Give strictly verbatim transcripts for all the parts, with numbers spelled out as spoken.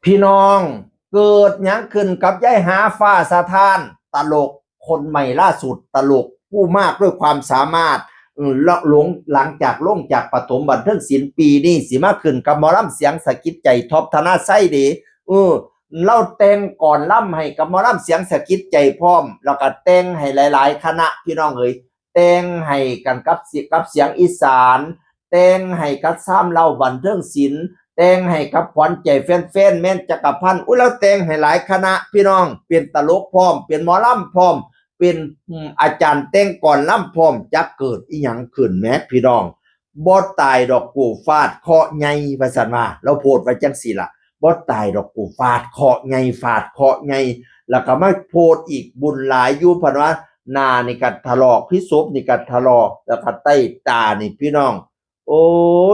พี่น้อง เกิดหยังขึ้นกับยายหาฟ้าสะท้าน ตลกคนใหม่ล่าสุด ตลกผู้มากด้วยความสามารถ อืม ละ ลง หลังจากลงจากประถมบันเทิงศิลป์ปีนี้ สิมาขึ้นกับหมอลำเสียงสะกิดใจ ท็อป ธนชัยเด้ เออ ลาวแต่งกลอนลำให้กับหมอลำเสียงสะกิดใจพร้อม แล้วก็แต่งให้หลายๆคณะ พี่น้องเอ๋ย แต่งให้กันกับเสียง กับเสียงอีสาน แต่งให้กับซาวเล่าบันเทิงศิลป์ แต่งให้กับขวัญใจแฟนๆ แมนจักรพันธ์ อุ๊ย ลาวแต่งให้หลายคณะ พี่น้อง เป็นตลกพร้อม เป็นหมอลำพร้อม เป็น อืม อาจารย์แต่งกลอนลำพร้อม จักเกิดอิหยังขึ้นแหม พี่น้อง บ่ตายดอกกูฟาดเคราะห์ใหญ่ ว่าซั่นว่า ลาวโพสต์ไว้จั่งซี้ล่ะ บ่ตายดอกกูฟาดเคราะห์ใหญ่ ฟาดเคราะห์ใหญ่ แล้วก็มาโพสต์อีก บุญหลายอยู่ พันว่า หน้านี่ก็ถลอก พิศพนี่ก็ถลอก แล้วก็ใต้ตานี่ พี่น้อง โอ้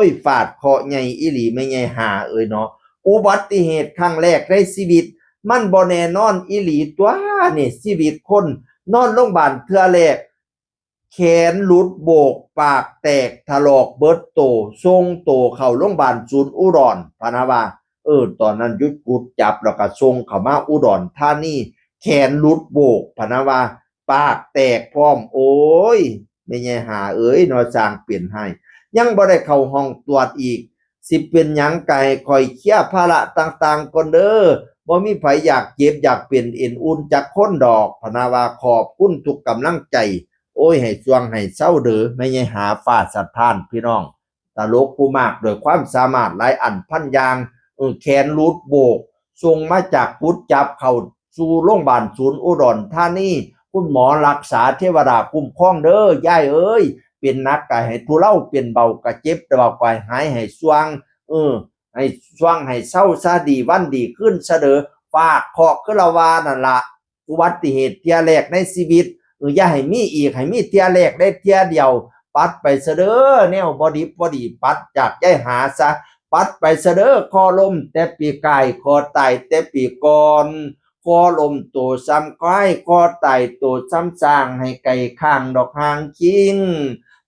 ย ฟาดเคราะห์ใหญ่อีหลี แม่ใหญ่หาเอ้ยเนาะ อุบัติเหตุครั้งแรกในชีวิต มันบ่แน่นอนอีหลีตั๊วนี่ ชีวิตคน นอนโรงพยาบาลเทื่อแรก แขนหลุดโบก ปากแตก ถลอกเบิดโต ส่งโตเข้าโรงพยาบาลศูนย์อุดร พะนะว่า เออ ตอนนั้นหยุดกุดจับ แล้วก็ส่งเข้ามาอุดรธานี แขนหลุดโบก พะนะว่า ปากแตกพร้อม โอ้ย แม่ใหญ่หาเอ้ยเนาะ สร้างเป็นให้ ยังบ่ได้เข้าห้องตรวจอีก สิเป็นหยังก็ให้ข้อยเคลียร์ภาระต่างๆก่อนเด้อ บ่มีไผอยากเจ็บอยากเป็นเอ็นอุ่นจักคนดอก พะนะว่า ขอบคุณทุกกำลังใจ โอ้ย ให้ส่วงให้เซาเด้อ แม่ใหญ่หาฟ้าสะท้าน พี่น้อง ตลกผู้มากด้วยความสามารถหลายอันพันอย่าง เออ แขนหลุดโบก ส่งมาจากกุดจับเข้าสู่โรงพยาบาลศูนย์อุดรธานี คุณหมอรักษาเทวดาคุ้มครองเด้อยายเอ้ย เป็นหนักก็ให้ทุเลา เป็นเบาก็เจ็บ แต่ว่าก็ให้หายให้ส่วง เออ ให้ส่วงให้เซาซะ ดีวันดีคืนซะเด้อ ฟาดเคราะห์คือลาวานั่นละ อุบัติเหตุเทื่อแรกในชีวิต เออ อย่าให้มีอีก ให้มีเทื่อแรกได้เทื่อเดียว ปัดไปซะเด้อ แนวบ่ดิบบ่ดี ปัดจากยายหาซะ ปัดไปซะเด้อ เคราะห์ล้มแต่ปีกาย เคราะห์ตายแต่ปีก่อน เคราะห์ล้มโตซ้ำควาย เคราะห์ตายโตซ้ำช้าง ให้ไก่ข้างดอกหางคิง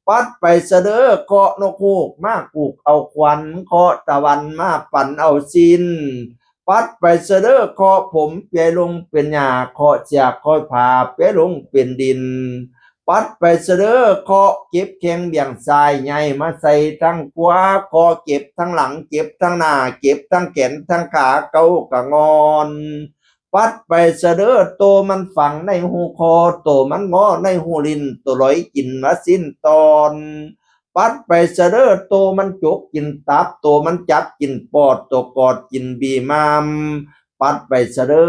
ปัดไปซะเด้อ เคราะห์นกฮูกมากุกเอาขวัญ เคราะห์ตะวันมาปั่นเอาสิ้น ปัดไปซะเด้อ เคราะห์ผมเปียลงเป็นหญ้า เคราะห์เสียเคราะห์ผ้าเปียลงเป็นดิน ปัดไปซะเด้อ เคราะห์เก็บแข้งเบี่ยงซ้าย ใหญ่มาใส่ทางขวา เคราะห์เจ็บทางหลัง เจ็บทางหน้า เจ็บทางแขนทางขา เกากะงอน ปัดไปซะเด้อ โตมันฝังในหูคอ โตมันงอในหูลิ้น โตลอยกินมาสิ้นตอน ปัดไปซะเด้อ โตมันจกกินตับ โตมันจับกินปอด โตกอดกินบีมาม ปัดไปซะเด้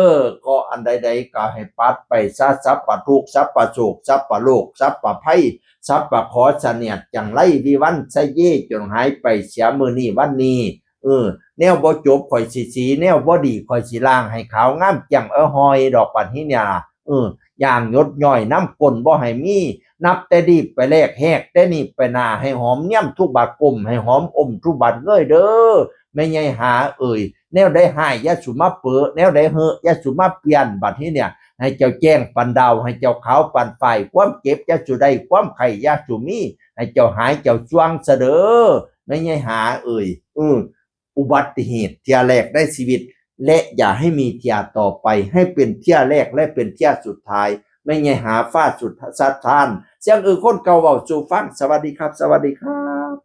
อ เคราะห์อันใดๆก็ให้ปัดไปซะ สัพพะทุกข์ สัพพะโศก สัพพะโรค สัพพะภัย สัพพะเคราะห์ เสนียดจังไรวิวัลย์ไสเย จงหายไปเสียมื้อนี้วันนี้ เออ แนวบ่จบข้อยสิสี แนวบ่ดีข้อยสิล้างให้ขาวงามแจ่มเอ้อฮอยดอก บัดนี้เนี่ย เออ อย่างหยดย้อยน้ำก้นบ่ให้มี นับแต่นี้ไปแรก แฮกแต่นี้ไปหน้า ให้หอมเนียมทุกบาดก้ม ให้หอมอมทุกบาดเงยเด้อ แม่ใหญ่หาเอ้ย แนวใดฮ้ายอย่าสุมาเปอะ แนวใดเฮอะอย่าสุมาเปลี่ยน บัดนี้เนี่ย ให้เจ้าแจ้งปานดาว ให้เจ้าขาวปานฝ้าย ความเจ็บอย่าสุได้ ความไข้อย่าสุมี ให้เจ้าหายเจ้าส่วงซะเด้อ แม่ใหญ่หาเอ้ย เออ อุบัติเหตุเทื่อแรกในชีวิต และอย่าให้มีเทื่อต่อไป ให้เป็นเทื่อแรกและเป็นเทื่อสุดท้าย แม่ใหญ่หาฟ้าสะท้าน เสียงอื้อคนเก่าเว้าสู่ฟัง สวัสดีครับ สวัสดีครับ